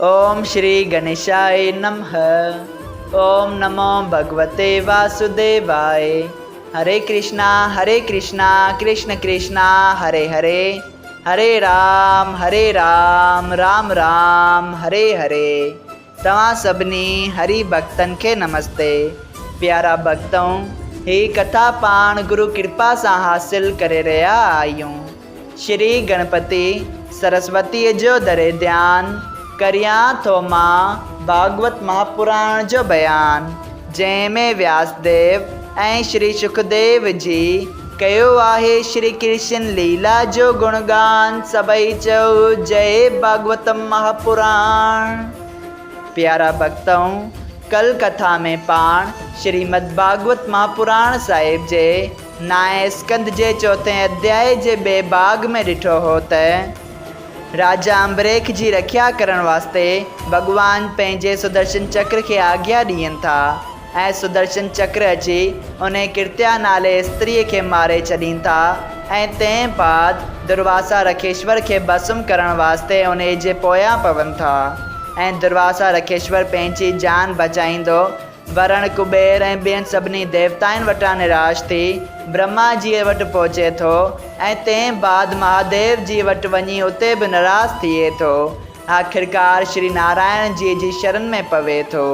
اوم شري گنيشاء نمھ اوم نمو ڀڳوتي واسوديواء هري ڪرشنا هري ڪرشنا ڪرشن ڪرشنا هري هري هري رام هري رام رام رام هري هري توهان سڀني هري ڀڳتن کي نمستي. پيارا ڀڳتؤ! هي ڪٿا پاڻ گرو ڪرپا سان حاصل ڪري رهيا آهيون. شري گڻپتي سرسوتيء جو ڌري ڌيان، ڪريان ٿو مان ڀاڳوت مهاپراڻ جو بيان، جنهن ۾ وياس ديو ۽ شري شڪديو جي ڪيو آهي شري ڪرشن ليلا جو گڻگان، سڀئي چئو جئي ڀاڳوتم مهاپراڻ. پيارا ڀڳتؤ! ڪل ڪٿا ۾ پاڻ شريمد ڀاڳوت مهاپراڻ صاحب جي نائين اسڪنڌ جي چوٿين اڌيائي جي ٻئي ڀاڳ ۾ ڏٺو هو ته راجا امبريک جي رکيا ڪرڻ واسطي ڀڳوان پنهنجي سدرشن چڪر کي آگيا ڏين ٿا ۽ سدرشن چڪر اچي انهي ڪرتيا نالي استريء کي ماري ڇڏين ٿا ۽ تنهن بعد درواسا رکيشور کي ڀسم ڪرڻ واسطي انهي جي پويان پون ٿا ۽ درواسا رکيشور پنهنجي جان بچائيندو ورڻ، ڪٻير ۽ ٻين سڀني ديوتائن وٽان نراش ٿي برهما جيء وٽ پهچي ٿو ۽ تنهن بعد مهاديو جيء وٽ وڃي اتي به نراس ٿئي ٿو. آخرڪار شري نارائڻ جيء جي شرن ۾ پوي ٿو.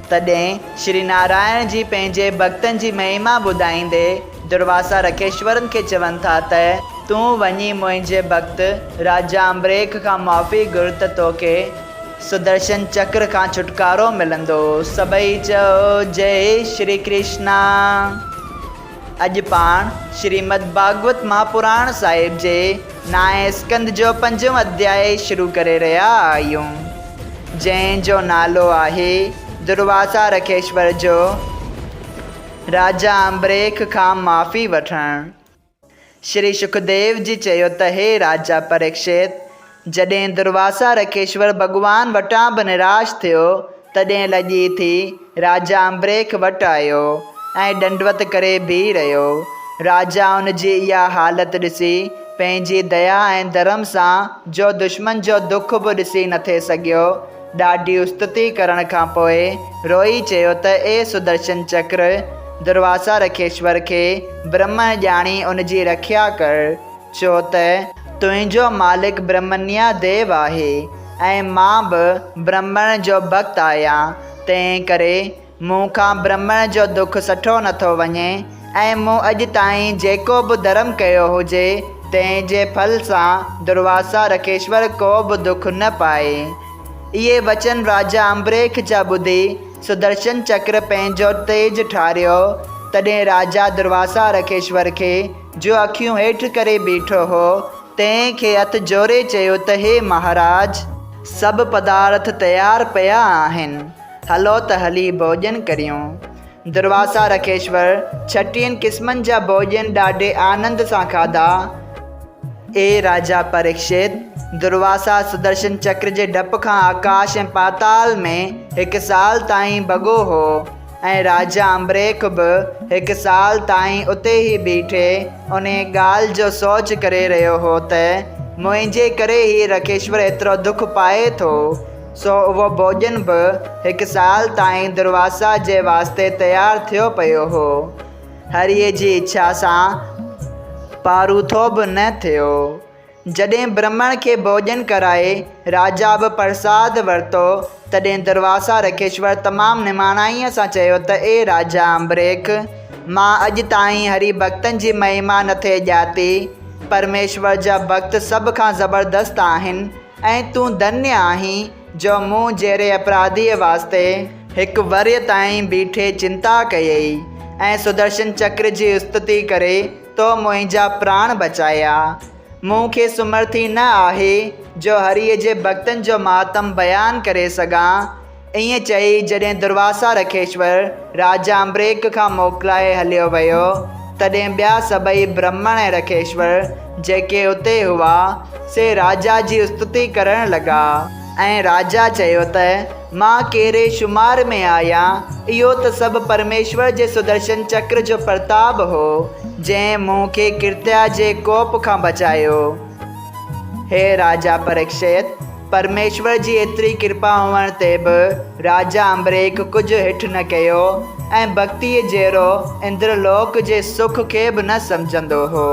تڏهن شري نارائڻ جي پنهنجي ڀڳتن جي مهما ٻڌائيندي درواسا رکيشورن کي چون ٿا ته، تون وڃي منهنجي ڀڳت راجا امبريک کان معافي گهر ته توکي سدرشن چڪر کان ڇوٽڪارو ملندو. سڀئي چئو جئي شري ڪرشنا. اڄ پاڻ شريمد ڀاڳوت مهاپراڻ صاحب جي نائين اسڪنڌ جو پنجون اڌيائي شروع ڪري رهيا آهيون، جنهن جو نالو آهي درواسا رکيشور جو راجا امبريک کان معافي وٺڻ. شري شڪديو جي چيو ته هي راجا پريڪشت! جڏهن درواسا رکيشور ڀڳوان وٽان به نراش ٿيو، تڏهن لڄي ٿي راجا امبريک وٽ آيو ۽ ڏنڊوت ڪري بيهي رهيو. راجا ان جي اها حالت ڏسي پنهنجي ديا ۽ ڌرم سان جو دشمن جو دک به ڏسي نٿي سگهيو، ڏاڍي استتي ڪرڻ کان پوء روئي چيو ته اي سدرشن چڪر! درواسا رکيشور کي برهمڻ ڄاڻي ان جي رکيا ڪر، ڇو ته تنهنجو مالڪ برهمنيا ديو آهي ۽ مان به برهمڻ جو ڀڳت آهيان، تنهن ڪري مون کان برهمڻ جو دک سٺو نٿو وڃي ۽ مون اڄ تائين جيڪو به ڌرم ڪيو هجي، تنهن جي ڦل سان درواسا رکيشور ڪو به دک نه پائي. اهي وچن راجا امبريک جا ٻڌي سدرشن چڪر پنهنجو تيج ٺاريو. تڏهن راجا درواسا رکيشور کي، جو اکيون هيٺ ڪري بيٺو هو، تنهن کي هٿ جوڙي چيو ته هي مهاراج! سڀ پدارٿ تيار پيا آهن. هلو ته هلي ڀوڄن ڪريون. درواسا رکيشور ڇٽيهن قسمن جا ڀوڄن ڏاڍي آنند سان کاڌا. اي راجا پريڪشت! درواسا سدرشن چڪر جي ڊپ کان آڪاش ۽ پاتال ۾ هڪ سال تائين ڀڳو هو ۽ راجا امبريک به هڪ سال تائين اتي ئي بيٺي انهيء ڳالهه جو سوچ ڪري رهيو هو ته منهنجي ڪري هي رکيشور ايترو دک پائي ٿو. سو اهو ڀوڄن به هڪ سال تائين درواسا جي واسطي تيار ٿيو پيو هو. هريء جي اڇا سان پاروٿو به نه ٿيو. جڏهن برهمڻ کي ڀوڄن ڪرائي راجا به پرساد ورتو، تڏهن درواسا رکيشور تمام نماڻائيء سان چيو ته اي راجا امبريک! مان اڄ تائين هري ڀڳتن جي مهما نٿي ڄاتي. پرميشور جا ڀڳت سڀ کان زبردست آهن. ۽ تون ڌنيه آهين جو مون جهڙي اپراڌيء واسطي هڪ ورهيه تائين بيٺي چنتا ڪيئي ۽ سدرشن چڪر جي استتي ڪري تو منهنجا پراڻ بچايا. مون کي سمرٿي نه آهي جو هريء جي ڀڳتن جو مهاتم بيان ڪري سگهان. ائين چئي جڏهن درواسا رکيشور راجا امبريڪ کان موڪلائي هليو ويو، تڏهن ٻيا سڀئي برهمڻ ۽ رکيشور جيڪي اتي هئا، سي راجا جي استتي ڪرڻ لڳا. ۽ راجا چيو ته، مان ڪهڙي شمار ۾ آهيان، اهو ته سڀ پرميشور جي سدرشن چڪر جو پرتاب هو، جنهن مون کي ڪرتيا جي ڪوپ کان بچايو. هي راجا پريڪشت! پرميشور جي ايتري ڪرپا هئڻ تي به راجا امبريڪ ڪجهه هٺ نه ڪيو ۽ ڀڳتيء جهڙو اندر لوڪ جي سک کي به نه سمجهندو هو.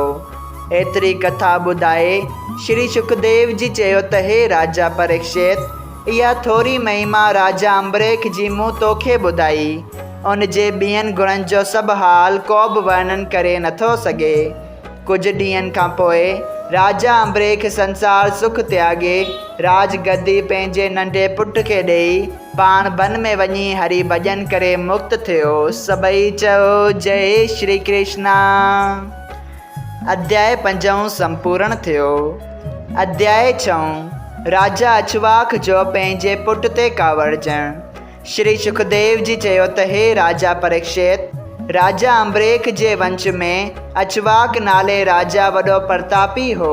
ايتري ڪٿا ٻڌائي شري شڪديو جي چيو ته هي راجا پريڪشت! اها ٿوري مهما راجا امبريڪ جي مون توکي ٻڌائي. ان جي ٻين گڻن جو سڀ حال ڪوبه ورڻن ڪري نٿو سگهي. ڪجهه ڏينهن کان پوء راجا امبريک سنسار سک تياڳي راج گدي پنهنجي ننڍي پٽ کي ڏيئي پاڻ بن ۾ وڃي هري ڀڄن ڪري مڪت ٿيو. سڀئي چئو جئي شري ڪرشنا. اڌياء پنجون سمپورڻ ٿيو. اڌياء ڇهون، راجا اڇواک جو پنهنجي پٽ تي ڪاوڙجڻ. شري شڪديو جي چيو ته هي راجا پريڪشت! راجا امبريڪ جي ونش ۾ اڇواڪ نالي راجا وڏو پرتاپي هو.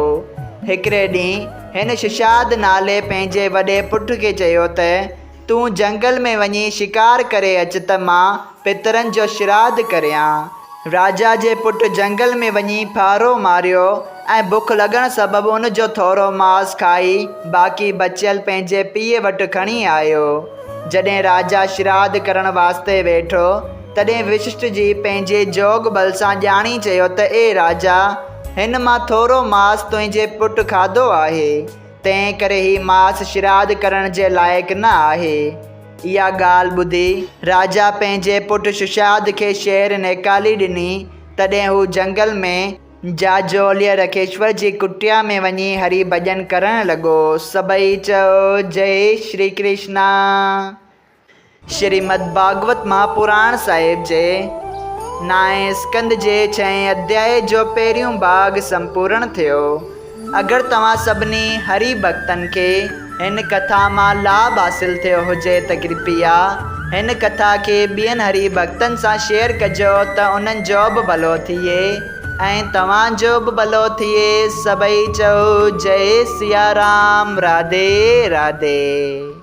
هڪڙي ڏينهن هن ششاد نالي پنهنجي وڏي پٽ کي چيو ته تون جهنگل ۾ وڃي شڪار ڪري اچ ته مان پترن جو شراڌ ڪريان. راجا جي پٽ جهنگل ۾ وڃي ڦاهرو ماريو ۽ بک لڳڻ سبب ان جو ٿورو ماس کائي باقي بچيل پنهنجي پيء وٽ کڻي آيو. جڏهن راجا شراڌ ڪرڻ واسطي ويٺو، تڏهن وششٽ جي پنهنجي جوڳ ٻل سان ڄاڻي چيو ته اي راجا! هن مان ٿورو ماس تنهنجي پٽ کاڌو آهي، تنهن ڪري هي ماس شراڌ ڪرڻ جي لائق نه آهي. اها ڳالهه ٻڌي، راجا پنهنجي پٽ ششاد کي شهر نيڪالي ڏني. تڏهن هو جهنگل ۾. جاجوليء رکيشور جي ڪٽيا ۾ وڃي هري ڀڄن ڪرڻ لڳو. سڀئي چئو، جئي شري ڪرشنا! شريمد ڀاڳوت مهاپراڻ صاحب جي نائين اسڪنڌ جي ڇهين اڌيائي جو پهريون ڀاڳ سمپورڻ ٿيو. اگر توهان سڀني هري ڀڳتن کي هن ڪٿا مان لاڀ حاصل ٿيو هجي ته ڪرپيا هن ڪٿا کي ٻين هري ڀڳتن سان شيئر ڪجو ته انهن جو به ڀلو ٿئي ۽ توهان جو به ڀلو ٿئي سڀئي چئو جئي سيارام راڌي راڌي.